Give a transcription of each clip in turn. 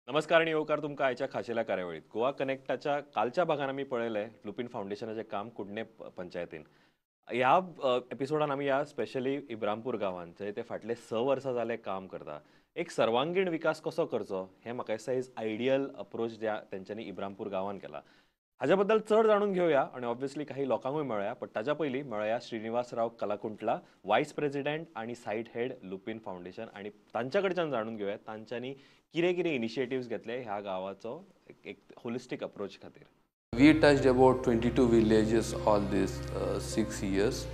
नमस्कार आनी येवकार तुमकां आयच्या खाशेल्या कार्यावळीत. गोवा कनेक्टाच्या कालच्या भागान आमी पळयलें लुपीन फावंडेशनाचें काम कुडणे पंचायतीन. ह्या एपिसोडान आमी ह्या स्पेशली इब्रामपूर गांवांत जंय ते फाटले 6 वर्सां जाले काम करता, एक सर्वांगीण विकास कसो करचो हें म्हाका दिसता is ideal approach ज्या तेंच्यांनी इब्रामपूर गांवांत केला. हाज्या बद्दल चड जाणून घेवया आनी ऑब्वियसली काही लोकांकूय मेळया, पण ताज्या पयलीं मेळया श्रीनिवास राव कलाकुंटला, वायस प्रेसिडेंट आनी सायट हेड लुपीन फावंडेशन, आनी तांच्या कडच्यान जाणून घेवया तांच्यांनी कितें कितें इनिशिएटिव्स घेतले ह्या गांवाचो एक होलिस्टीक अप्रोच खातीर. We touched about 22 villages all these 6 years.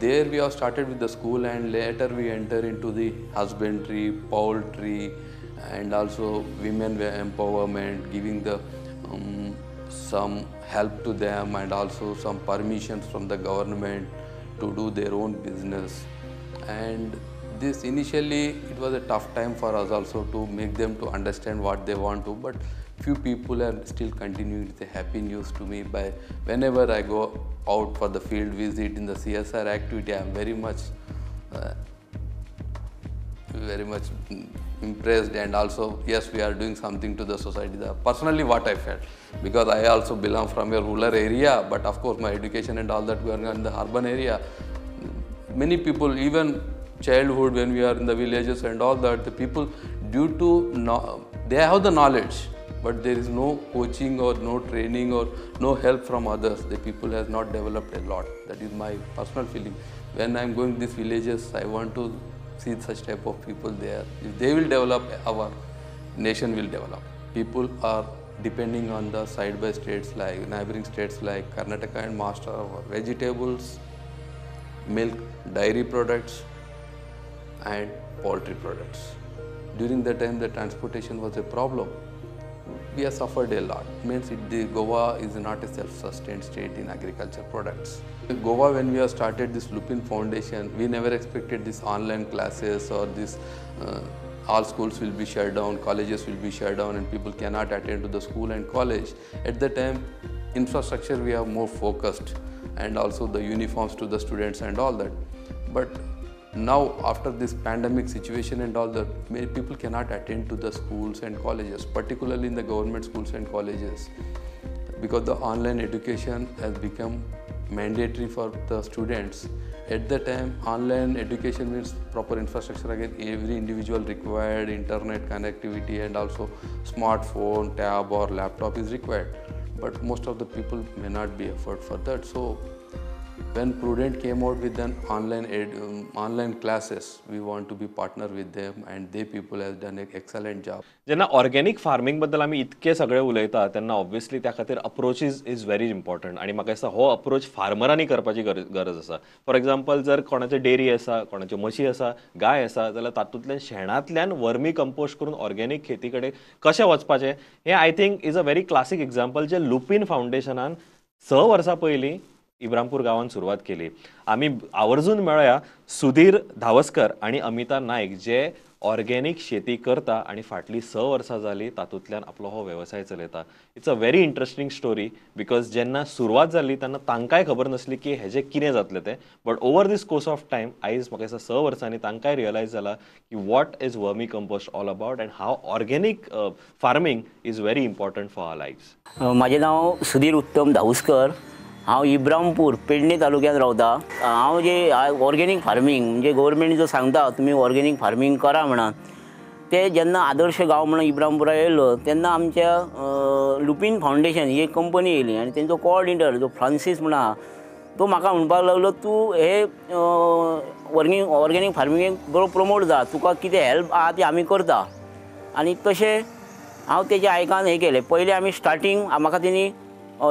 There we have started with the school and later we enter into the husbandry, poultry and also women empowerment, giving the some help to them and also some permissions from the government to do their own business. And this initially it was a tough time for us also to make them to understand what they want to, but few people are still continuing with the happy news to me. By whenever I go out for the field visit in the CSR activity, I am very much impressed, and also yes, we are doing something to the society. The, personally what I felt, because I also belong from a rural area, but of course my education and all that we are in the urban area. Many people, even childhood when we are in the villages and all that, the people due to no, they have the knowledge, but there is no coaching or no training or no help from others. The people has not developed a lot. That is my personal feeling. When I am going to these villages, I want to see such type of people there. If they will develop, our nation will develop. People are depending on the side by states like neighboring states like Karnataka and Maharashtra for vegetables, milk, dairy products and poultry products. During that time, the transportation was a problem. We have suffered a lot. Means the Goa is not a self-sustained state in agriculture products. In Goa, when we have started this Lupin Foundation, we never expected this online classes or this all schools will be shut down, colleges will be shut down and people cannot attend to the school and college. At the time, infrastructure we have more focused and also the uniforms to the students and all that. But now after this pandemic situation and all that, many people cannot attend to the schools and colleges, particularly in the government schools and colleges, because the online education has become mandatory for the students. At the time, online education means proper infrastructure again, every individual required internet connectivity and also smartphone, tab or laptop is required. But most of the people may not be afford for that. So when Prudent came out with an online classes, we want to be partner with them and they people have done an excellent job. जेन्ना organic farming बद्दल आमी इतके सगळे उलयता तेन्ना obviously त्या खातीर approach is very important, आनी म्हाका दिसता हो अप्रोच फार्मरांनी करपाची गरज आसा. फॉर एग्जाम्पल, जर कोणाचे डेअरी आसा, कोणाच्यो म्हशी आसा, गाय आसा, जाल्यार तातूंतल्यान शेणांतल्यान वर्मी कंपोस्ट करून ऑर्गेनिक खेती कडेन कशें वचपाचें हें I think is a very classic example जें लुपीन फावंडेशनान 6 वर्सां पयलीं इब्रामपूर गांवान सुरवात केली. आमी आवर्जून मेळया सुधीर धावस्कर आनी अमिता नायक जे ऑर्गेनिक शेती करता आनी फाटलीं 6 वर्सां जाली तातूंतल्यान आपलो हो वेवसाय चलयता. It's a very interesting story because जेन्ना सुरवात जाली तेन्ना तांकांय खबर नासली की हेजें कितें जातलें तें, but over this course of time आयज म्हाका दिसता 6 वर्सांनी तांकांय रियलायज जाला की what is vermicompost all about and how organic farming is very important for our lives. म्हाजें नांव सुधीर उत्तम धावस्कर, हांव इब्रामपूर पेडणे तालुक्यांत रावता. हांव जे ऑर्गेनिक फार्मींग म्हणजे गव्हर्मेंट जो सांगता तुमी ऑर्गेनिक फार्मींग करा म्हणून, ते जेन्ना आदर्श गांव म्हणून इब्रामपुरा येयलो तेन्ना आमच्या लुपीन फावंडेशन ही एक कंपनी येयली आनी तेंचो कोऑर्डिनेटर जो फ्रांसीस म्हणून आहा तो म्हाका म्हणपाक लागलो तूं हे ऑर्गेनिक फार्मिंगेक बरो प्रमोट जा, तुका कितें हेल्प आहा ती आमी करता. आनी तशें हांव तेजें आयकान हें केलें. पयलें आमी स्टार्टींग म्हाका तेणी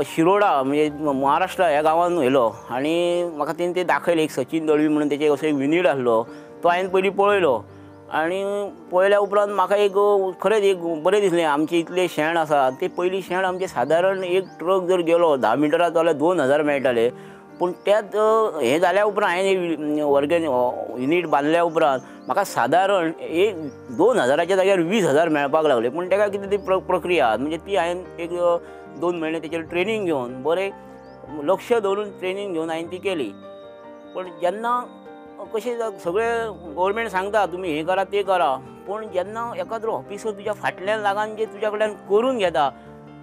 शिरोडा म्हणजे महाराष्ट्र ह्या गांवांत व्हेलो आनी म्हाका तेणी ते दाखयलें. एक सचिन दळवी म्हणून तेचे असो एक युनीट आसलो तो हांवें पयलीं पळयलो आनी पळयल्या उपरांत म्हाका एक खरेंच एक बरें दिसलें. आमचें इतलें शेण आसा ते पयलीं शेण आमचें सादारण एक ट्रक जर गेलो 10 मिटरां जाल्यार 2000 मेळटाले, पूण त्याच हें जाल्या उपरांत हांवें ऑर्गेनिक युनीट बांदल्या उपरांत म्हाका सादारण एक 2000च्या जाग्यार 20,000 मेळपाक लागले. पूण तेका कितें ती प्रक्रिया म्हणजे ती हांवें एक 2 म्हयने तेचेर ट्रेनींग घेवन बरें लक्ष दवरून ट्रेनींग घेवन हांवें ती केली. पण जेन्ना कशें सगळें गव्हर्मेंट सांगता तुमी हें करा तें करा, पूण जेन्ना एकाद्रो ऑफिसर तुज्या फाटल्यान लागून जे तुज्या कडल्यान करून घेता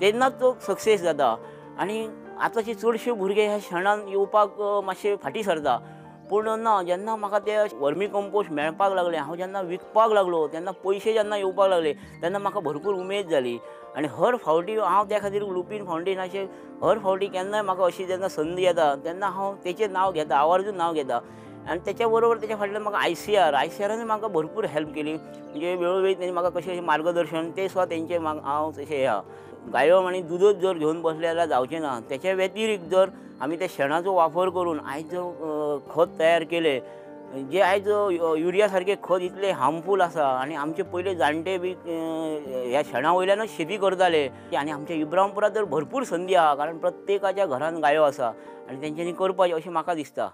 तेन्नाच तो सक्सेस जाता. आनी आतांचे चडशे भुरगे ह्या शेणान येवपाक मातशे फाटीं सरता, पूण ना, जेन्ना म्हाका ते वर्मी कंपोस्ट मेळपाक लागले, हांव जेन्ना विकपाक लागलो, तेन्ना पयशे जेन्ना येवपाक लागले तेन्ना म्हाका भरपूर उमेद जाली. आनी हर फावटी हांव त्या खातीर लुपीन फावंडेशनाचे हर फावटी केन्नाय म्हाका अशी जेन्ना संदी येता तेन्ना हांव तेचें नांव घेता, आवर्जून नांव घेता. आनी तेच्या बरोबर तेच्या फाटल्यान म्हाका आयसीआरानूय म्हाका भरपूर हेल्प केली, म्हणजे वेळोवेळी तेणी म्हाका कशें मार्गदर्शन तें सुद्दां तेंचें हांव तशें हें आहा. गायो आनी दुदच जर घेवन बसले जाल्यार जावचें ना, तेच्या व्यतिरिक्त जर आमी त्या शेणाचो वापर करून आयज जर खत तयार केलें, जे आयज युरिया सारके खत इतले हार्मफूल आसा, आनी आमचे पयले जाणटे बी ह्या शेणा वयल्यानूच शेती करताले. आनी आमच्या इब्रामपुरांत तर भरपूर संदी आहा, कारण प्रत्येकाच्या घरान गायो आसा आनी तेंच्यांनी करपाचें अशें म्हाका दिसता.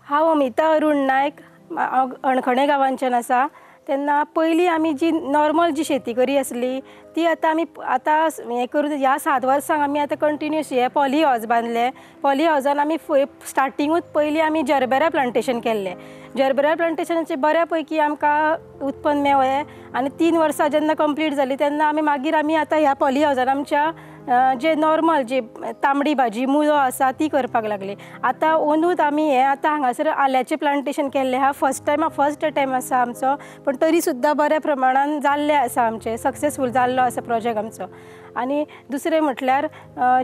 हांव अमिता अरुण नायक, हांव अणखणे गांवांच्यान आसा. तेन्ना पयलीं आमी जी नॉर्मल जी शेती करी आसली ती आतां आमी आतां हें करून ह्या 7 वर्सांक आमी आतां कंटिन्युअस हे पॉली हावज बांदले. पॉली हावजान आमी स्टार्टिंगूच पयलीं आमी जरबेरा प्लांटेशन केल्लें. जरबेरा प्लांटेशनाचें बऱ्या पैकी आमकां उत्पन्न मेळ्ळें आनी 3 वर्सां जेन्ना कंप्लीट जालीं तेन्ना आमी मागीर आमी आतां ह्या पॉली हावजान आमच्या जे नॉर्मल जी तांबडी भाजी मुळो आसा ती करपाक लागली. आतां अंदूच आमी हें आतां हांगासर आल्याचें प्लांटेशन केल्लें आहा. फर्स्ट टायम आसा आमचो, पूण तरी सुद्दां बऱ्या प्रमाणान जाल्लें आसा, आमचें सक्सेसफूल जाल्लो आसा प्रोजेक्ट आमचो. आनी दुसरें म्हटल्यार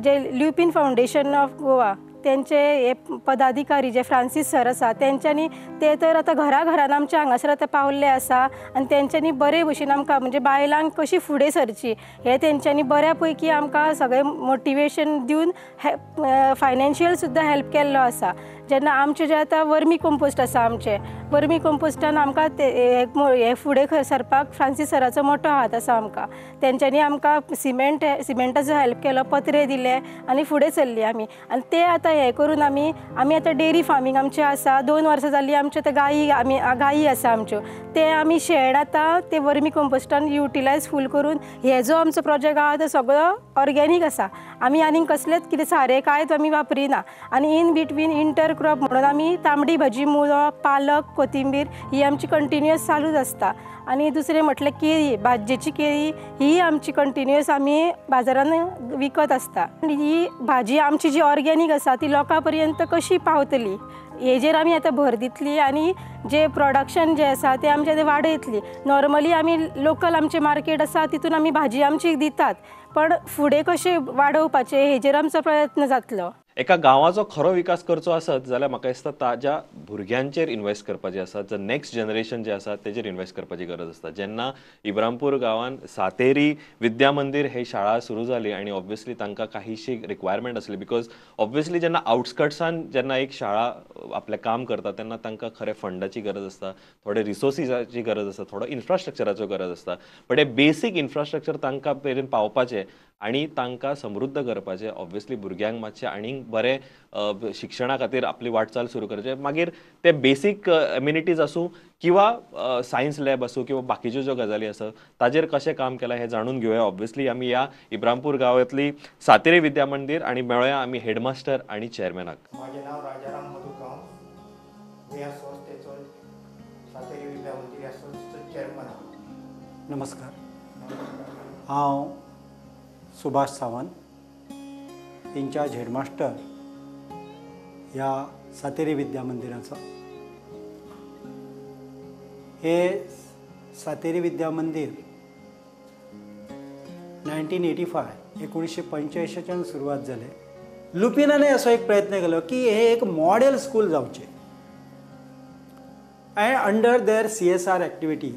जे ल्युपीन फावंडेशन ऑफ गोवा तेंचे हे पदाधिकारी जे फ्रांसीस सर आसा तेंच्यांनी ते तर आतां घरा घरान आमच्या हांगासर आतां पावल्ले आसा आनी तेंच्यांनी बरे भशेन आमकां म्हणजे बायलांक कशी फुडें सरची हें तेंच्यांनी बऱ्या पैकी आमकां सगळें मोटिवेशन दिवन फायनान्शियल सुद्दां हेल्प केल्लो आसा. जेन्ना आमचें जें आतां वर्मी कंपोस्ट आसा, आमचें वर्मी कंपोस्टान आमकां ते हे फुडें सरपाक फ्रांसीस सराचो मोठो हात आसा आमकां. तेंच्यांनी आमकां सिमेंटाचो हेल्प केलो, पत्रे दिले आनी फुडें सरली आमी. आनी ते आतां हें करून आमी आमी आतां डेयरी फार्मींग आमचें आसा. 2 वर्सां जालीं आमच्यो आतां गायी आमी गायी आसा आमच्यो, ते आमी शेण आतां ते वर्मी कंपोस्टान युटिलायज फूल करून हे जो आमचो प्रोजेक्ट आहा तो सगळो ऑर्गेनीक आसा. आमी आनीक कसलेच कितें सारें कांयच आमी वापरिना. आनी इन बिटवीन इंटर क्रॉप म्हणून आमी तांबडी भाजी, मुळो, पालक, कोथिंबीर ही आमची कंटिन्युअस चालूच आसता. आनी दुसरें म्हटल्यार केळी, भाजयेची केळी ही आमची कंटिन्युअस आमी बाजारान विकत आसता. ही भाजी आमची जी ऑर्गेनीक आसा ती लोकां पर्यंत कशी पावतली हेजेर आमी आतां भर दितली आनी जे प्रोडक्शन जें आसा तें आमचें तें वाडयतली. नॉर्मली आमी लोकल आमचें मार्केट आसा तितून आमी भाजी आमची दितात, पण फुडें कशें वाडोवपाचें हेजेर आमचो प्रयत्न जातलो. एका गांवाचो खरो विकास करचो आसत जाल्यार म्हाका दिसता ताज्या भुरग्यांचेर इन्वेस्ट करपाचें आसा, जर नेक्स्ट जनरेशन जें आसा तेजेर इन्वेस्ट करपाची गरज आसता. जेन्ना इब्रामपूर गांवान सातेरी विद्या मंदीर ही शाळा सुरू जाली आनी ऑब्वियसली तांकां काहीशी रिक्वायरमेंट आसली, because obviously जेन्ना आउटस्कट्सान जेन्ना एक शाळा आपलें काम करता तेन्ना तांकां खरें फंडाची गरज आसता, थोडे रिसोर्सिसाची गरज आसता, थोडो इन्फ्रास्ट्रक्चराचो गरज आसता. बट हे बेसीक इन्फ्रास्ट्रक्चर तांकां मेरेन पावपाचें आनी तांकां समृद्ध करपाचें, ऑब्वियसली भुरग्यांक मातशें आनीक बरें शिक्षणा खातीर आपली वाटचाल सुरू करचें. मागीर ते बेसीक एम्युनिटीज आसूं किंवा सायन्स लॅब आसूं किंवा बाकीच्यो ज्यो गजाली आसा ताजेर कशें काम केलां हें जाणून घेवया. ऑब्वियसली आमी ह्या इब्रामपूर गांवांतली सातेरी विद्या मंदीर आनी मेळोया आमी हेडमास्टर आनी चेअरमॅनाक. म्हाजें नांव राजाराम मधू गांवस, मी ह्या संस्थेचो सातेरी विद्या मंदीर ह्या संस्थेचो चेअरमॅन आहा. नमस्कार, हांव सुभाष सावंत, इन्चार्ज हेडमास्टर ह्या सातेरी विद्या मंदिराचो. हे सातेरी विद्या मंदीर 1985 1985च्यान सुरवात जाले. लुपिनाने असो एक प्रयत्न केलो की हे एक मॉडेल स्कूल जावचें and under their CSR activity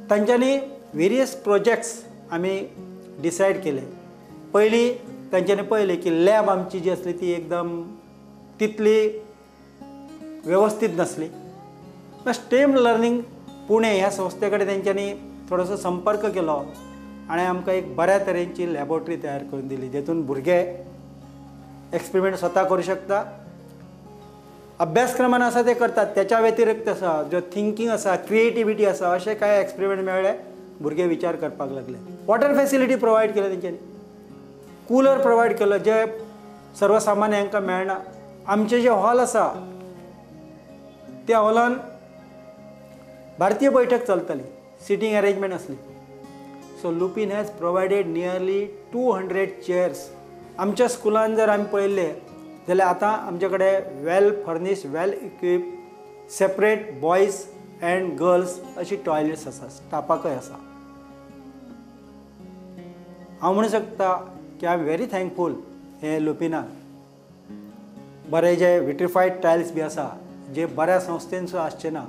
तांच्यांनी वेरियस प्रोजेक्ट्स आमी डिसायड केले. पयलीं तांच्यांनी पळयलें की लॅब आमची जी आसली ती एकदम तितली वेवस्थीत नासली. स्टेम लर्निंग पुणे ह्या संस्थे कडेन तेंच्यांनी थोडोसो संपर्क केलो आनी आमकां एक बऱ्या तरेची लॅबोरेटरी तयार करून दिली, जेतून भुरगे एक्सपेरिमेंट स्वता करूं शकता. अभ्यासक्रमान आसा ते करतात, त्याच्या व्यतिरिक्त आसा जो थिंकींग आसा, क्रिएटिविटी आसा, अशे कांय एक्सपेरिमेंट मेळ्ळे, भुरगे विचार करपाक लागले. वॉटर फॅसिलिटी प्रोवायड केले तेंच्यांनी, कूलर प्रोवायड केलो जे सर्वसामान्य हांकां मेळना. आमचें जें हॉल आसा त्या हॉलान भारतीय बैठक चलताली, सिटींग अरेंजमेंट आसली. So Lupin has provided nearly 200 chairs. आमच्या स्कुलान जर आमी पळयल्लें जाल्यार आतां आमचे कडेन well furnished, well equipped separate boys and girls अशी टॉयलेट्स आसा, स्टाफाकय आसा. हांव म्हणू शकता की I am very thankful हे लुपिनाक. बरे जे विट्रिफायड टायल्स बी आसा जे बऱ्या संस्थेन सुद्दां आसचे ना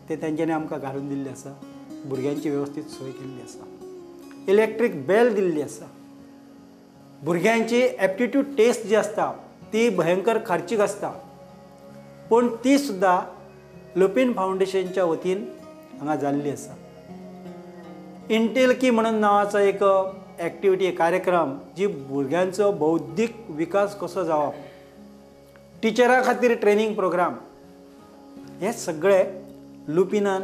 ते तेंच्यांनी आमकां घालून दिल्ले आसा. भुरग्यांची वेवस्थीत सोय केल्ली आसा, इलेक्ट्रीक बेल दिल्ली आसा. भुरग्यांची एप्टिट्यूड टेस्ट जी आसता ती भयंकर खर्चीक आसता, पूण ती सुद्दां लुपीन फावंडेशनच्या वतीन हांगा जाल्ली आसा. इंटेलकी म्हणून नांवाचो एक एक्टिविटी कार्यक्रम जी भुरग्यांचो बौद्धीक विकास कसो जावप, टिचरां खातीर ट्रेनींग प्रोग्राम, हे सगळे लुपिनान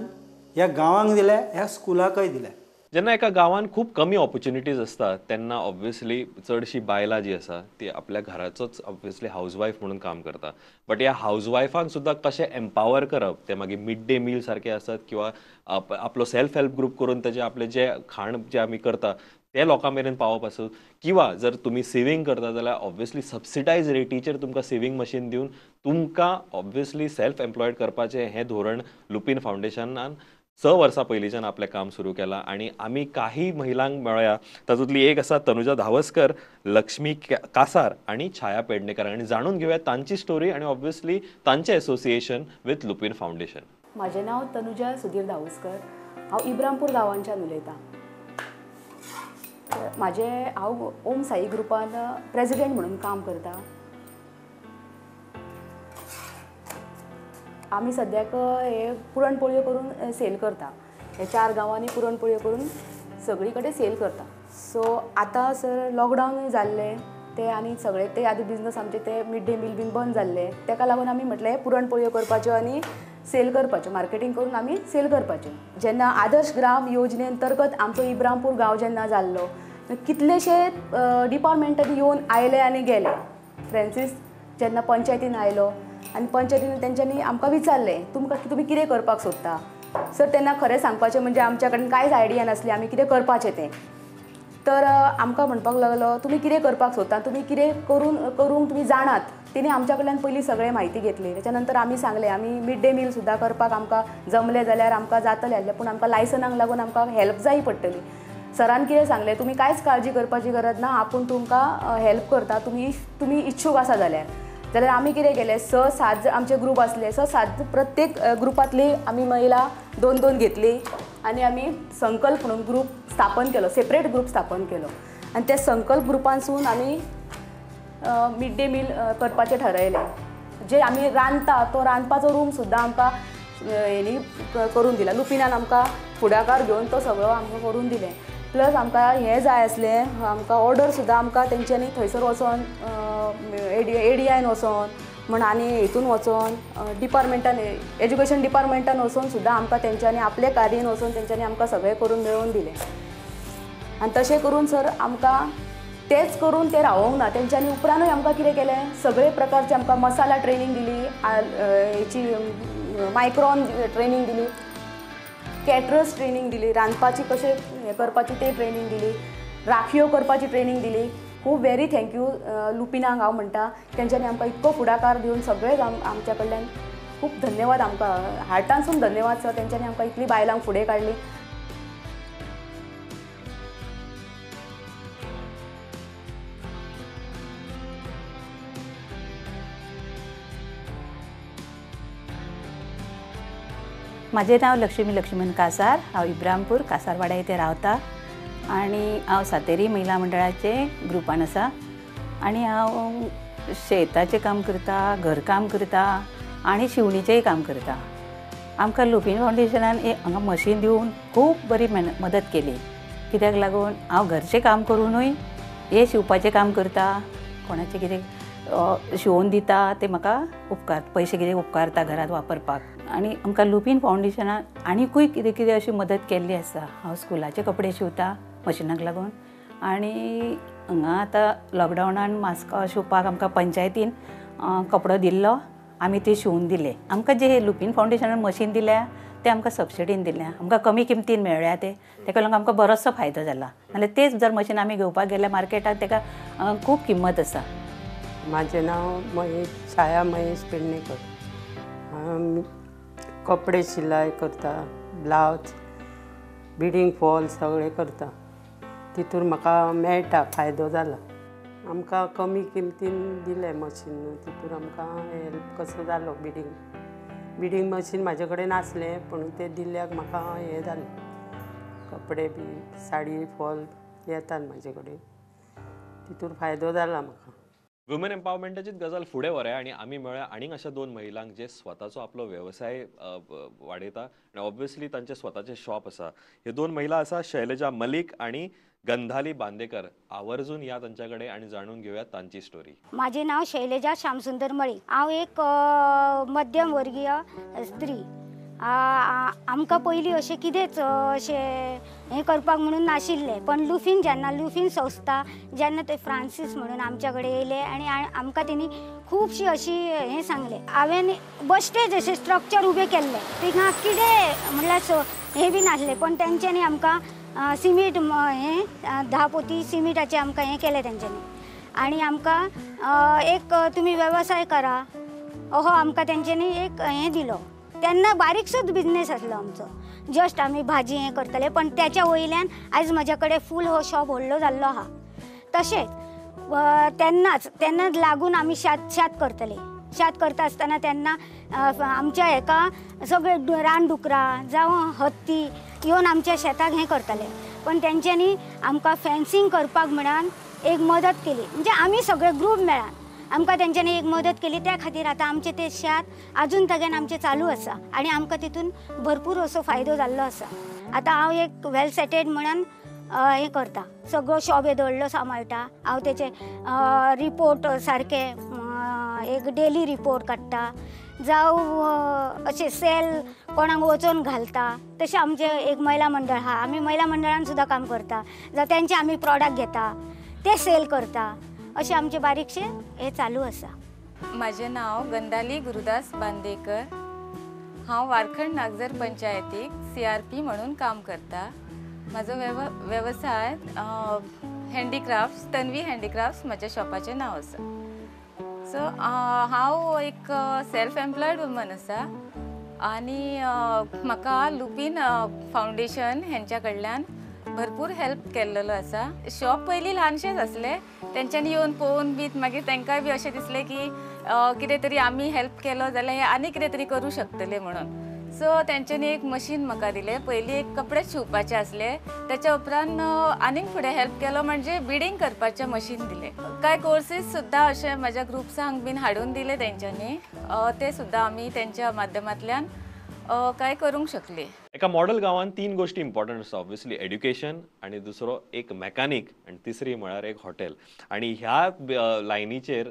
ह्या गांवांक दिले, ह्या स्कुलाकय दिले. जेन्ना एका गांवांत खूब कमी ऑपॉर्च्युनिटीज आसता तेन्ना ऑब्वियसली चडशी बायलां जी आसा ती आपल्या घराचोच ऑब्वियसली हावजवायफ म्हणून काम करता. बट ह्या हावजवायफांक सुद्दां कशें एम्पावर करप, ते मागीर मिड डे मील सारके आसत किंवा आपलो सेल्फ हेल्प ग्रूप करून तेजे आपले जे खाण जे आमी करता ते लोकां मेरेन पावप आसूं, किंवा जर तुमी सेवींग करता जाल्यार ऑब्वियसली सबसिडायज रेटीचेर तुमकां सेवींग मशीन दिवन तुमकां ऑब्वियसली सेल्फ एम्प्लॉयड करपाचें हें धोरण लुपीन फावंडेशनान 6 वर्सां पयलींच्यान आपलें काम सुरू केलां. आनी आमी काही महिलांक मेळया, तातूंतली एक आसा तनुजा धावस्कर, लक्ष्मी कासार आनी छाया पेडणेकर, आनी जाणून घेवया तांची स्टोरी आनी ऑब्वियसली तांचें एसोसिएशन विथ लुपीन फावंडेशन. म्हाजें नांव तनुजा सुधीर धावस्कर, हांव इब्रामपूर गांवांच्यान उलयतां. म्हाजें हांव ओम साई ग्रुपान प्रेजिडेंट म्हणून काम करता. आमी सद्याक हे पुरणपोळयो करून सेल करता, हे 4 गांवांनी पुरणपोळयो करून सगळी कडेन सेल करता. सो आतां सर लॉकडावन जाल्लें ते आनी सगळे ते आदी बिजनस आमचे ते मिड डे मील बीन बंद जाल्ले, तेका लागून आमी म्हटलें पुरणपोळयो करपाच्यो आनी सेल करपाच्यो, मार्केटींग करून आमी सेल करपाच्यो. जेन्ना आदर्श ग्राम योजने अंतर्गत आमचो इब्रामपूर गांव जेन्ना जाल्लो, कितलेशे डिपार्टमेंटांनी येवन आयले आनी गेले. फ्रेंसीस जेन्ना पंचायतीन आयलो आनी पंचायतीन तेंच्यांनी आमकां विचारलें तुमकां तुमी कितें करपाक सोदता. सर तेन्ना खरें सांगपाचें म्हणजे आमच्या कडेन कांयच आयडिया नासली आमी कितें करपाचें तें. तर आमकां म्हणपाक लागलो तुमी कितें करपाक सोदता, तुमी कितें करूंक तुमी जाणात. तेणी आमच्या कडल्यान पयलीं सगळें म्हायती घेतली. तेच्या नंतर आमी सांगलें आमी मिड डे मील सुद्दां करपाक आमकां जमलें जाल्यार आमकां जातलें आसलें, पूण आमकां लायसनाक लागून आमकां हेल्प जाय पडटली. सरान कितें सांगलें तुमी कांयच काळजी करपाची गरज ना, आपूण तुमकां हेल्प करता, तुमी इच्छूक आसा जाल्यार. जाल्यार आमी कितें केलें, 6-7 आमचे ग्रूप आसले, 6-7 प्रत्येक ग्रुपांतली आमी महिला 2-2 घेतली आनी आमी संकल्प म्हणून ग्रूप स्थापन केलो, सेपरेट ग्रूप स्थापन केलो. आनी त्या संकल्प ग्रुपांसून आमी मिड डे मील करपाचें ठरयलें. जे आमी रांदता तो रांदपाचो रूम सुद्दां आमकां हेणी करून दिला, लुपिनान आमकां फुडाकार घेवन तो सगळो आमकां करून दिलें. प्लस आमकां हें जाय आसलें, आमकां ऑर्डर सुद्दां आमकां तेंच्यांनी थंयसर वचोन एडीआयन वचोन म्हण आनी हितून वचोन डिपार्टमेंटान एज्युकेशन डिपार्टमेंटान वचोन सुद्दां आमकां तेंच्यांनी आपले गाडयेन वचोन तेंच्यांनी आमकां सगळें करून मेळोवन दिलें. आनी तशें करून सर आमकां तेच करून ते रावोंक ना, तेंच्यांनी उपरांतूय आमकां कितें केलें, सगळे प्रकारचे आमकां मसाला ट्रेनींग दिली, हेची मायक्रॉन ट्रेनींग दिली, कॅटरर्स ट्रेनींग दिली, रांदपाची कशें हें करपाची ते ट्रेनींग दिली, राखयो करपाची ट्रेनींग दिली. खूब व्हेरी thank you लुपिनाक हांव म्हणटा, तेंच्यांनी आमकां इतको फुडाकार दिवन सगळेच आमच्या कडल्यान खूब धन्यवाद, आमकां हार्टांसून धन्यवाद सर, तेंच्यांनी आमकां इतली बायलांक फुडें काडली. म्हाजें नांव लक्ष्मी लक्ष्मण कासार, हांव इब्रामपूर कासारवाडा येथे रावता आनी हांव सातेरी महिला मंडळाचे ग्रुपान आसा. आनी हांव शेताचें काम करता, घरकाम करता आनी शिवणीचेंय काम करता. आमकां लुपीन फावंडेशनान हांगा मशीन दिवन खूब बरी मदत केली, कित्याक लागून हांव घरचें काम करुनूय हें शिंवपाचें काम करता, कोणाचें कितें शिंवोन दिता ते म्हाका उपकार पयशे कितें उपकारता घरांत वापरपाक. आनी आमकां लुपीन फावंडेशनान आनीकूय कितें कितें अशी मदत केल्ली आसा. हांव स्कुलाचे कपडे शिंवता मशिनाक लागून, आनी हांगा आतां लॉकडावनान मास्कां शिंवपाक आमकां पंचायतीन कपडो दिल्लो, आमी ते शिंवून दिले. आमकां जे लुपीन फावंडेशनान मशीन दिल्या तें आमकां सबसिडीन दिलें, आमकां कमी किमतीन मेळ्ळ्या तें, तेका लागून आमकां बरोचसो फायदो जाला. नाल्यार तेच जर मशीन आमी घेवपाक गेल्यार मार्केटाक तेका खूब किंमत आसा. म्हाजें नांव महेश छाया महेश पेडणेकर. कपडे शिलाई करता, ब्लावज, बिडींग फॉल सगळें करता. तितूर म्हाका मेळटा, फायदो जाला. आमकां कमी किमतीन दिलें मशीन, तितूर आमकां हेल्प कसो जालो. बिडींग बिडींग मशीन म्हाजे कडेन नासलें, पूण तें दिल्ल्याक म्हाका हें जालें. कपडे बी साडी फॉल येतात म्हाजे कडेन, तितूर फायदो जाला म्हाका. वुमेन एम्पावरमेंटाचीच गजाल फुडें व्हरया आनी आमी मेळ्ळ्या आनीक अशा दोन महिलांक जे स्वताचो आपलो वेवसाय वाडयता आनी ऑब्वियसली तांचे स्वताचे शॉप आसा. ह्यो दोन महिला आसा शैलजा मलिक आनी गंधाली बांदेकर. आवर्जून या तांच्या कडेन आनी जाणून घेवया तांची स्टोरी. म्हाजें नांव शैलजा श्यामसुंदर मळीक. हांव एक मध्यम वर्गीय स्त्री. आमकां पयलीं अशें कितेंच अशें हें करपाक म्हणून नाशिल्लें, पण लुफीन जेन्ना लुफीन संस्था जेन्ना ते फ्रांसीस म्हणून आमच्या कडेन येयले आनी आमकां तेणी खुबशी अशी हें सांगलें. हांवें बश्टेच अशें स्ट्रक्चर उबें केल्लें, थिंगा कितें म्हणल्यार हें बी नासलें, पण तेंच्यांनी आमकां सिमीट हें 10 पोती सिमिटाचें आमकां हें केलें तेंच्यांनी. आनी आमकां एक तुमी वेवसाय करा अहो आमकां तेंच्यांनी एक हें दिलो. तेन्ना बारीकसोच बिजनेस आसलो आमचो, जस्ट आमी भाजी हें करतले, पण त्याच्या वयल्यान आयज म्हज्या कडेन फूल हो शॉप व्हडलो जाल्लो आहा. तशेंच तेन्नाच तेन्नाच लागून आमी शेत करतले. शेत करता आसतना तेन्ना आमच्या हेका सगळे रानडुकरां जावं हत्ती येवन आमच्या शेताक हें करतले, पण तेंच्यांनी आमकां फेन्सिंग करपाक म्हणान एक मदत केली. म्हणजे आमी सगळे ग्रूप मेळान आमकां तेंच्यांनी एक मदत केली. त्या खातीर आतां आमचें तें शेत आजून तगेन आमचें चालू आसा आनी आमकां तितून भरपूर असो फायदो जाल्लो आसा. आतां हांव एक वेल सेटेड म्हणून हें करता, सगळो शॉप येदो व्हडलो सांबाळटा हांव, तेचे रिपोर्ट सारके एक डेली रिपोर्ट काडटा, जावं अशें सेल कोणाक वचोन घालता. तशें आमचें एक महिला मंडळ आहा, आमी महिला मंडळान सुद्दां काम करता, जावं तेंचे आमी प्रोडक्ट घेता ते सेल करता. अशें आमचें बारीकशें हें चालू आसा. म्हाजें नांव गंधाली गुरुदास बांदेकर. हांव वारखंड नागझर पंचायतीक CRP म्हणून काम करता. म्हाजो वेवसाय हँडीक्राफ्ट्स, तन्वी हँडीक्राफ्ट्स म्हाज्या शॉपाचें नांव आसा. सो हांव एक सेल्फ एम्प्लॉयड वुमन आसा आनी म्हाका लुपीन फावंडेशन हेंच्या कडल्यान भरपूर हेल्प केल्लेलो आसा. शॉप पयलीं ल्हानशेंच आसलें, तेंच्यांनी येवन पळोवन बी मागीर तांकांय बी अशें दिसलें की कितें तरी आमी हेल्प केलो जाल्यार हे आनी कितें तरी करूं शकतले म्हणून. सो तेंच्यांनी एक मशीन म्हाका दिलें. पयलीं एक कपडे शिंवपाचे आसले, त्याच्या उपरांत आनीक फुडें हेल्प केलो म्हणजे बिडींग करपाचें मशीन दिलें. कांय कोर्सीस सुद्दां अशें म्हाज्या ग्रुप्सांक बीन हाडून दिले तेंच्यांनी, ते सुद्दां आमी तेंच्या माध्यमांतल्यान काय करूंक शकले. एका मॉडल गांवांत तीन गोष्टी इम्पॉर्टंट आसता, ऑब्वियसली एड्युकेशन आनी दुसरो एक मॅकानीक आनी तिसरी म्हळ्यार एक हॉटेल. आनी ह्या लायनीचेर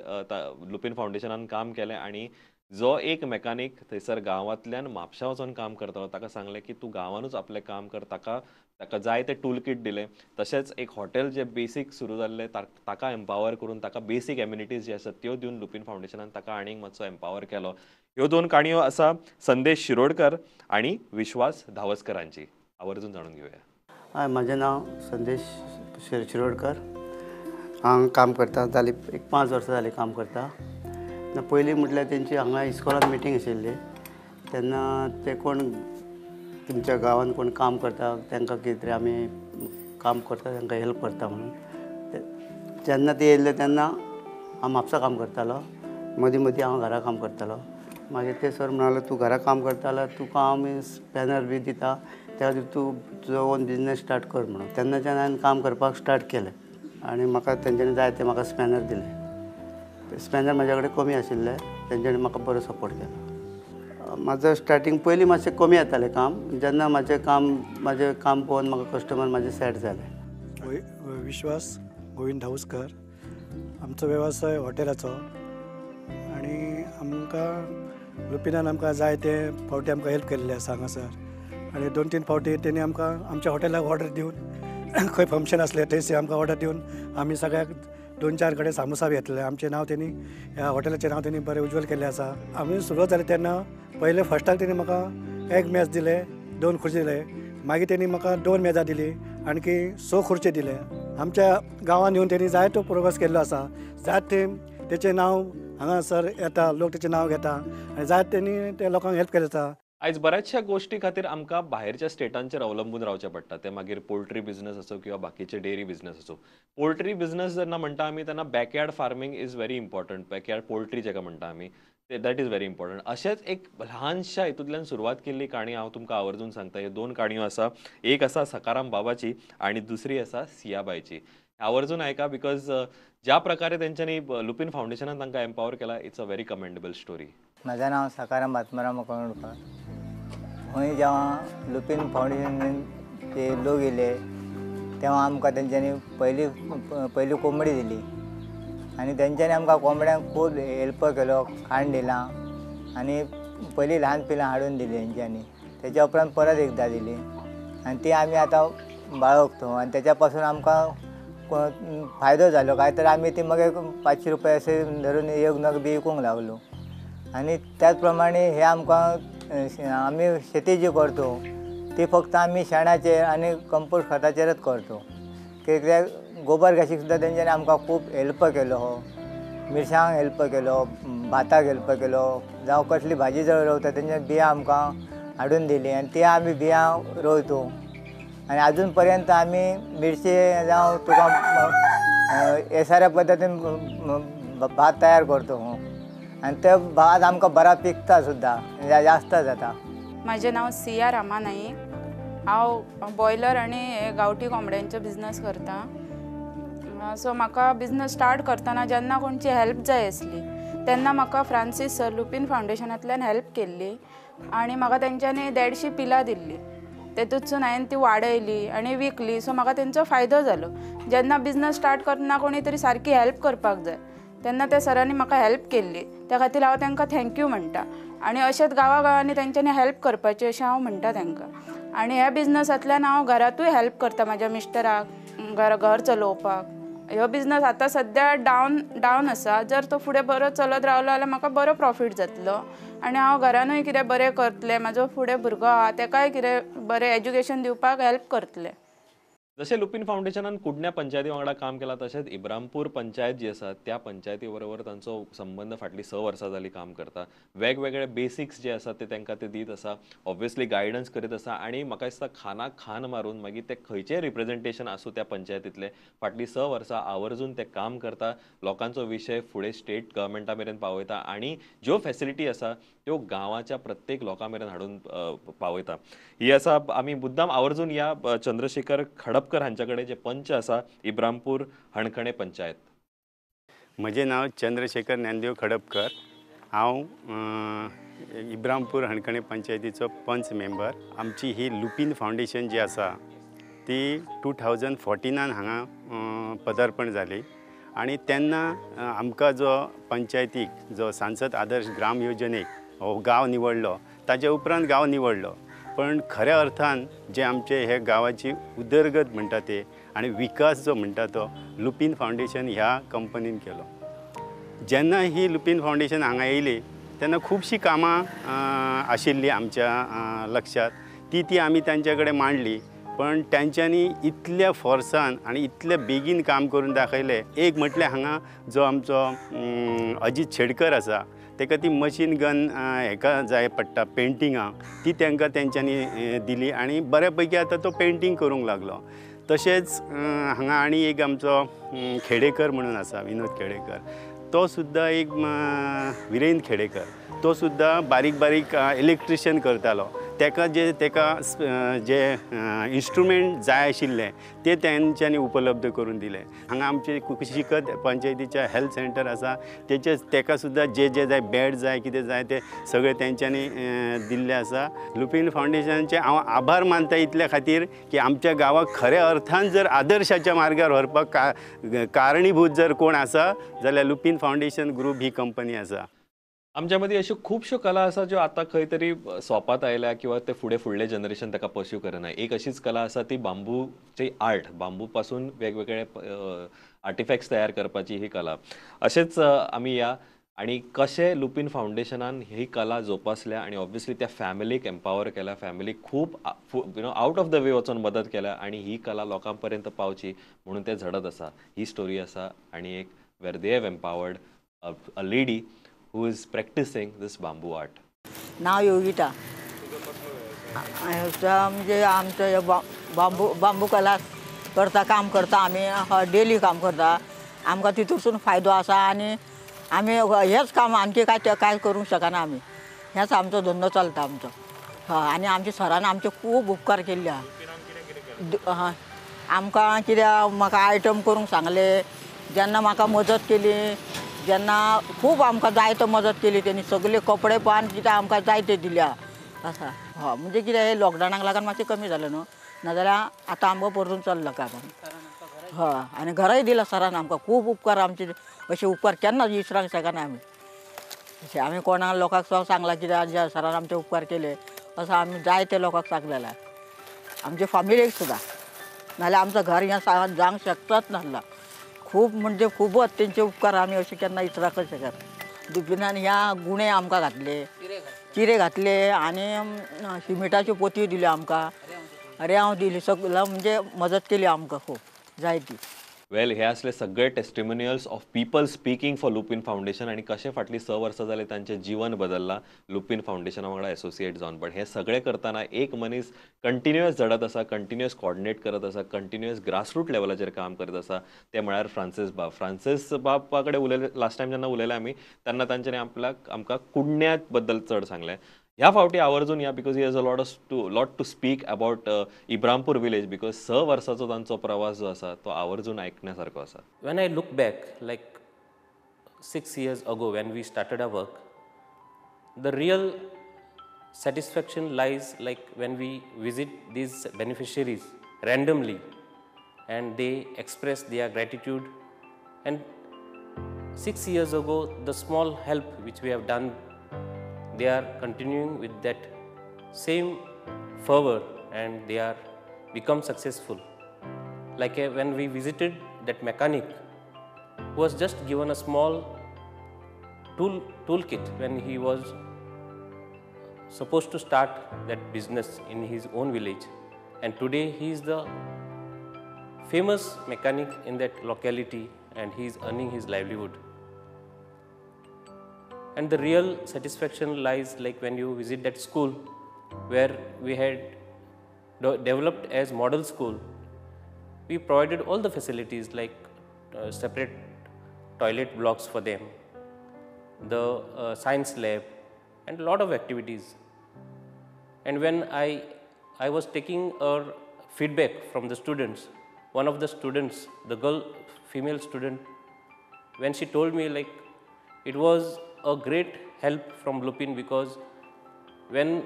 लुपीन फावंडेशनान काम केलें आनी जो एक मॅकानीक थंयसर गांवांतल्यान म्हापशा वचोन काम करतालो ताका सांगलें की तूं गांवानूच आपलें काम कर, ताका ताका जाय तें टूल किट दिलें. तशेंच एक हॉटेल जें बेसीक सुरू जाल्लें ताका एम्पावर करून ताका बेसीक एम्युनिटीज जे आसात त्यो दिवन लुपीन फावंडेशनान ताका आनीक मातसो एम्पावर केलो. ह्यो दोन काणयो आसा संदेश शिरोडकर आनी विश्वास धावस्करांची. आवर्जून जाणून घेवया. हय, म्हाजें नांव संदेश शिरोडकर. हांव काम करता जाली एक 5 वर्सां जालीं काम करता. पयलीं म्हटल्यार तेंची हांगा इस्कॉलान मिटींग आशिल्ली तेन्ना ते कोण तुमच्या गांवांत कोण काम करता तांकां कितें तरी आमी काम करता तांकां हेल्प करता म्हणून जेन्ना ते येयल्ले तेन्ना हांव म्हापसा काम करतालो, मदीं मदीं हांव घरा काम करतालो. मागीर ते सर म्हणाले तूं घरा काम करतालो तुका आमी स्पॅनर बी दिता त्या खातीर तूं तुजो ओन बिजनेस स्टार्ट कर म्हणून. तेन्नाच्यान हांवें काम करपाक स्टार्ट केलें आनी म्हाका तेंच्यांनी जाय ते म्हाका स्पॅनर दिले. स्पॅनर म्हाज्या कडेन कमी आशिल्ले, तेंच्यांनी म्हाका बरो सपोर्ट केलो. म्हाजो स्टार्टींग पयलीं मातशें कमी येतालें काम, जेन्ना म्हाजें काम पळोवन म्हाका कस्टमर म्हाजे सेट जाले. विश्वास गोविंद धावस्कर. आमचो वेवसाय हॉटेलाचो आनी आमकां लुपिनान आमकां जाय ते फावटी आमकां हेल्प केल्ले आसा हांगासर. आनी 2-3 फावटी तेणी आमकां आमच्या हॉटेलाक ऑर्डर दिवन खंय फंक्शन आसलें थंयसर आमकां ऑर्डर दिवन आमी सगळ्याक 2-4 कडेन सामोसा बी घेतले. आमचें नांव तेणी ह्या हॉटेलाचें नांव तेणी बरें उज्वल केल्लें आसा. आमी सुरवात जाली तेन्ना पयलें फर्स्टाक तेणी म्हाका एक मेज दिले, 2 खुर्ची दिले, मागीर तेणी म्हाका 2 मेजां दिली, आणखी 6 खुर्ची दिले। आमच्या गांवांत येवन तेणी जायतो प्रोग्रेस केल्लो आसा, जायते तेचें नांव हांगासर येता, लोक तेचें नांव घेता आनी जायते तेणी ते लोकांक हेल्प केल्ले आसा। आयज बऱ्याचशा गोश्टी खातीर आमकां भायरच्या स्टेटांचेर अवलंबून रावचें पडटा, ते मागीर पोल्ट्री बिजनस आसूं किंवा बाकीचे डेअरी बिजनस आसूं। पोल्ट्री बिजनस जेन्ना म्हणटा आमी तेन्ना backyard farming is very important, backyard poultry जेका म्हणटा आमी that is very important. अशेंच एक ल्हानशा हितूंतल्यान सुरवात केल्ली काणी हांव तुमकां आवर्जून सांगता। ह्यो 2 काणयो आसा, एक आसा सकाराम बाबाची आनी दुसरी आसा सियाबायची। आवर्जून आयका because ज्या प्रकारे तेंच्यांनी लुपीन फावंडेशनान तांकां एम्पावर केला, it's a very commendable story. म्हजें नांव सकाराम आत्माराम कळवणकर। खंय जेव्हा लुपीन फावंडेशन ते लोक येयले तेव्हा आमकां तेंच्यांनी पयली पयली कोंबडी दिली आनी तेंच्यांनी आमकां कोंबड्यांक खूब हेल्प केलो, खाण दिलां आनी पयलीं ल्हान पिलां हाडून दिली तेंच्यांनी। तेच्या उपरांत परत एकदां दिली आनी ती आमी आतां बाळगतो आनी तेच्या पासून आमकां फायदो जालो। काय तर आमी ती मागीर 500 रुपये अशे धरून एक नग बी विकूंक लागलो आनी त्याच प्रमाणे हे आमकां आमी शेती जी करतो ती फक्त आमी शेणाचेर आनी कंपोस्ट खताचेरच करतो। कित्याक गोबर गॅसीक सुद्दां तेंच्यांनी आमकां खूब हेल्प केलो, हो मिरसांग हेल्प केलो, भाताक हेल्प केलो, जावं कसली भाजी जर रोवता तेंच्या बियां आमकां हाडून दिली आनी ती आमी बियां रोयतो आनी अजून पर्यंत आमी मिरची जावं तुका एसाऱ्या पद्दतीन भात तयार करतो आनी ते भात आमकां बरा पिकता सुद्दां, जास्त जाता। म्हाजें नांव सिया रामा नाईक, हांव बॉयलर आनी गांवठी कोंबड्यांचो बिजनस करता। सो म्हाका बिजनस स्टार्ट करतना जेन्ना कोणची हेल्प जाय आसली तेन्ना म्हाका फ्रांसीस सर लुपीन फावंडेशनांतल्यान हेल्प केल्ली आनी म्हाका तेंच्यांनी 150 पिलां दिल्ली, तेतूंतसून हांवें ती वाडयली आनी विकली। सो म्हाका तेंचो फायदो जालो। जेन्ना बिजनस स्टार्ट करतना कोणी तरी सारकी हेल्प करपाक जाय तेन्ना त्या सरांनी म्हाका हेल्प केल्ली, त्या खातीर हांव तांकां thank you म्हणटा आनी अशेंच गांवागांवांनी तेंच्यांनी हेल्प करपाची अशें हांव म्हणटा तांकां। आनी ह्या बिजनसांतल्यान हांव घरांतूय हेल्प करता म्हाज्या मिस्टराक, घर चलोवपाक। ह्यो बिजनस आतां सद्या डावन आसा, जर तो फुडें बरो चलत रावलो जाल्यार म्हाका बरो प्रॉफीट जातलो आनी हांव घरानूय कितें बरें करतलें, म्हाजो फुडें भुरगो आहा तेकाय कितें बरें एज्युकेशन दिवपाक हेल्प करतलें। जशें लुपीन फावंडेशनान कुडण्या पंचायती वांगडा काम केलां तशेंच इब्रामपूर पंचायत जी आसा त्या पंचायती बरोबर तांचो संबंद फाटलीं 6 वर्सां जालीं काम करता। वेगवेगळे बेसिक्स जे आसा ते तांकां ते दीत आसा, ऑब्वियसली गायडन्स करीत आसा आनी म्हाका दिसता खानाक खान मारून मागीर ते खंयचेय रिप्रेजेंटेशन आसूं त्या पंचायतींतलें फाटलीं 6 वर्सां आवर्जून ते काम करता, लोकांचो विशय फुडें स्टेट गव्हर्मेंटा मेरेन पावयता आनी ज्यो फेसिलिटी आसा त्यो गांवाच्या प्रत्येक लोकां मेरेन हाडून पावयता। ही आसा आमी मुद्दाम आवर्जून ह्या चंद्रशेखर खडपकर हांचे कडेन जे पंच आसा इब्रामपूर हणखणे पंचायत। म्हजें नांव चंद्रशेखर ज्ञानदेव खडपकर, हांव इब्रामपूर हणखणे पंचायतीचो पंच मेंबर। आमची ही लुपीन फावंडेशन जी आसा ती 2014 हांगा पदार्पण जाली आनी तेन्ना आमकां जो पंचायतीक जो सांसद आदर्श ग्राम योजनेक हो गांव निवडलो, ताजे उपरांत गांव निवडलो, पण खऱ्या अर्थान जे आमचे हे गांवाची उदरगत म्हणटा ते आनी विकास जो म्हणटा तो लुपीन फावंडेशन ह्या कंपनीन केलो। जेन्ना ही लुपीन फावंडेशन हांगा येयली तेन्ना खुबशीं कामां आशिल्लीं आमच्या लक्षांत, ती आमी तांचे कडेन मांडली, पण तांच्यांनी इतल्या फोर्सान आनी इतल्या बेगीन काम करून दाखयलें। एक म्हटल्यार हांगा जो आमचो अजीत शेडकर आसा ताका ती मशीन गन हेका जाय पडटा पेंटिंगाक, ती तांकां तेंच्यांनी दिली आनी बऱ्या पैकी आतां तो पेंटींग करूंक लागलो। तशेंच हांगा आनी एक आमचो खेडेकर म्हणून आसा, विनोद खेडेकर, तो सुद्दां एक विरेंद्र खेडेकर, तो सुद्दां बारीक बारीक इलेक्ट्रिशियन करतालो, ताका जे ताका जे इन्स्ट्रुमेंट जाय आशिल्ले ते तेंच्यांनी उपलब्ध करून दिले। हांगा आमचे कुशीकत पंचायतीच्या हेल्थ सेंटर आसा, तेचे ताका सुद्दां जे जे जाय बेड जाय कितें जाय ते सगळें तेंच्यांनी दिल्लें आसा। लुपीन फावंडेशनाचे हांव आभार मानता इतल्या खातीर की आमच्या गांवाक खऱ्या अर्थान जर आदर्शाच्या मार्गार व्हरपाक कारणीभूत जर कोण आसा जाल्यार लुपीन फावंडेशन ग्रुप ही कंपनी आसा। आमच्या मदीं अश्यो खुबश्यो कला आसा ज्यो आतां खंय तरी सोंपात आयल्या किंवा ते फुडें फुडलें जनरेशन ताका पर्स्यू करना। एक अशीच कला आसा ती बांबूची आर्ट, बांबू पासून वेगवेगळे आर्टिफॅक्ट्स तयार करपाची ही कला। अशेंच आमी या आनी कशें लुपीन फावंडेशनान ही कला जोपासल्या आनी ऑब्वियसली त्या फॅमिलीक एम्पावर केल्या, फॅमिलीक खूब you know out of the way वचून मदत केल्या आनी ही कला लोकां पर्यंत पावची म्हणून ते झडत आसा. ही स्टोरी आसा आनी एक where they have empowered a lady who is practicing this bamboo art. नाव योगिता. म्हणजे आमचं बांबू बांबू कला करता, काम करता आमी, डेली काम करता. आमकां तितूंतसून फायदो आसा आनी आमी हेच काम आणखी काय काय करूंक शकना आमी, हेच आमचो धंदो चलता आमचो. हय, आनी आमच्या सरान आमचे खूब उपकार केल्ले आहा. आमकां कित्याक म्हाका आयटम करूंक सांगले, जेन्ना म्हाका मदत केली, जेन्ना खूब आमकां जायतो मदत केली तेणी, सगळे कपडे पान कितें आमकां जायते दिल्या आसा. हय, म्हणजे कितें हे लॉकडावनाक लागून मातशें कमी जालें न्हू, नाजाल्यार आतां आमकां परतून चल्लां काम. हय, आनी घराय दिलां सरान आमकां, खूब उपकार आमचे, अशे उपकार केन्ना विसरांक शकना आमी. अशें आमी कोणा लोकांक सुद्दां सांगलां कित्याक सरान आमचे उपकार केले असो आमी जायते लोकांक सांगलेलां, आमचे फामिलीक सुद्दां. नाजाल्यार आमचो घर हें जावंक शकताच नासलां. खूब म्हणजे खूबच तेंचे उपकार आमी अशे केन्ना विसरांकच शकना. लुपिनान ह्या गुणे आमकां घातले, चिरे घातले आनी शिमिटाच्यो पोतयो दिल्यो आमकां, रेंव दिली, सगळं म्हणजे मदत केली आमकां खूब जायती. वेल, हे असले सगळे testimonials of people speaking for Lupin Foundation आनी कशें फाटलीं 6 वर्सां जाले तांचें जीवन बदल्लां लुपीन फावंडेशना वांगडा एसोसिएट जावन. बट हें सगळें करतना एक मनीस कंटिन्युअस झडत आसा, कंटिन्युअस कॉर्डिनेट करत आसा, कंटिन्युअस ग्रासरूट लेवलाचेर काम करत आसा, ते म्हळ्यार फ्रांसीस बाब. फ्रांसीस बाबा कडेन उलयले लास्ट टायम जेन्ना उलयले आमी तेन्ना तांच्यांनी आपल्याक आमकां कुडण्या बद्दल चड सांगलें. ह्या फावटी आवर्जून या because he has a lot to speak about Ibrampur village, because 6 वर्साचो तांचो प्रवास जो आसा तो आवर्जून आयकण्या सारको आसा. When I look back like 6 years ago when we started our work, the real satisfaction lies like when we visit these beneficiaries randomly and they express their gratitude. And 6 years ago the small help which we have done, they are continuing with that same fervor and they are become successful. Like when we visited that mechanic who was just given a small toolkit when he was supposed to start that business in his own village, and today he is the famous mechanic in that locality and he is earning his livelihood. And the real satisfaction lies like when you visit that school where we had developed as model school. We provided all the facilities like separate toilet blocks for them, the science lab, and a lot of activities. And when I was taking our feedback from the students, one of the students, the girl, female student, when she told me like it was a great help from Lupin, because when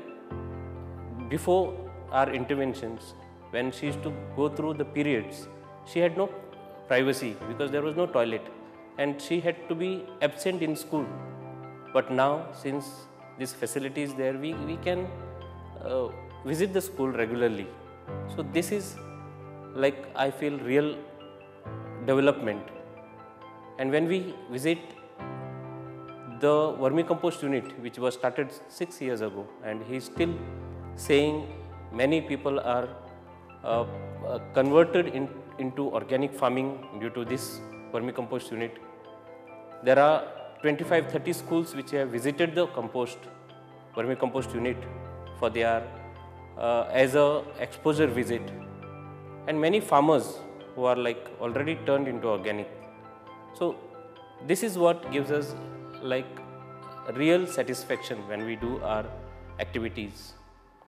before our interventions, when she used to go through the periods, she had no privacy because there was no toilet and she had to be absent in school. But now, since this facility is there, we can visit the school regularly. So this is like I feel real development. And when we visit the vermicompost unit, which was started 6 years ago, and he is still saying many people are converted into organic farming due to this vermicompost unit. There are 25-30 schools which have visited the vermicompost unit for their as a exposure visit, and many farmers who are like already turned into organic. So this is what gives us like real satisfaction when we do our activities.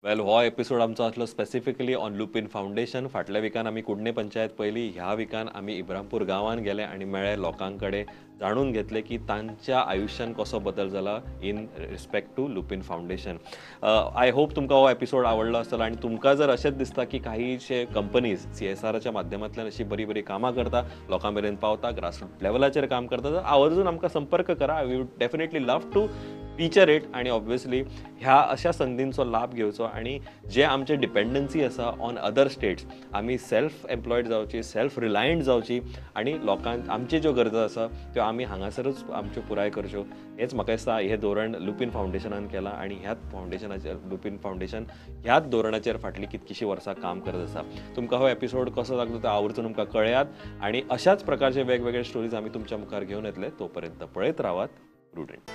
Well, हो episode आमचो आसलो specifically on Lupin foundation. फाटल्या विकान आमी कुडणे पंचायत पयली, ह्या विकान आमी इब्रामपूर गांवान गेले आनी मेळ्ळे लोकां कडेन जाणून घेतले की तांच्या आयुश्यान कसो बदल जाला in respect to Lupin Foundation. I hope तुमकां हो एपिसोड आवडलो आसतलो आनी तुमकां जर अशेंच दिसता की काहीशे कंपनीज CSRच्या माध्यमांतल्यान अशी बरी बरी कामां करता, लोकां मेरेन पावता, ग्रासरूट लेवलाचेर काम करता, तर आवर्जून आमकां संपर्क करा. We would definitely love to feature it आनी ऑब्वियसली ह्या अशा संदींचो लाभ घेवचो आनी जे आमचे डिपेंडन्सी आसा ऑन अदर स्टेट्स, आमी सेल्फ एम्प्लॉयड जावची, सेल्फ रिलायंट जावची आनी लोकांक आमच्यो ज्यो गरजो आसा त्यो आमी हांगासरूच आमच्यो पुराय करच्यो. हेच म्हाका दिसता हें धोरण लुपीन फावंडेशनान केलां आनी ह्याच फावंडेशनाचेर लुपीन फावंडेशन ह्याच धोरणाचेर फाटलीं कितकीशीं वर्सां काम करत आसा. तुमकां हो एपिसोड कसो लागलो तो आवर्जून तुमकां कळयात आनी अशाच प्रकारचे वेगवेगळे स्टोरीज आमी तुमच्या मुखार घेवन येतले. तोपर्यंत पळयत रावात प्रुडंट.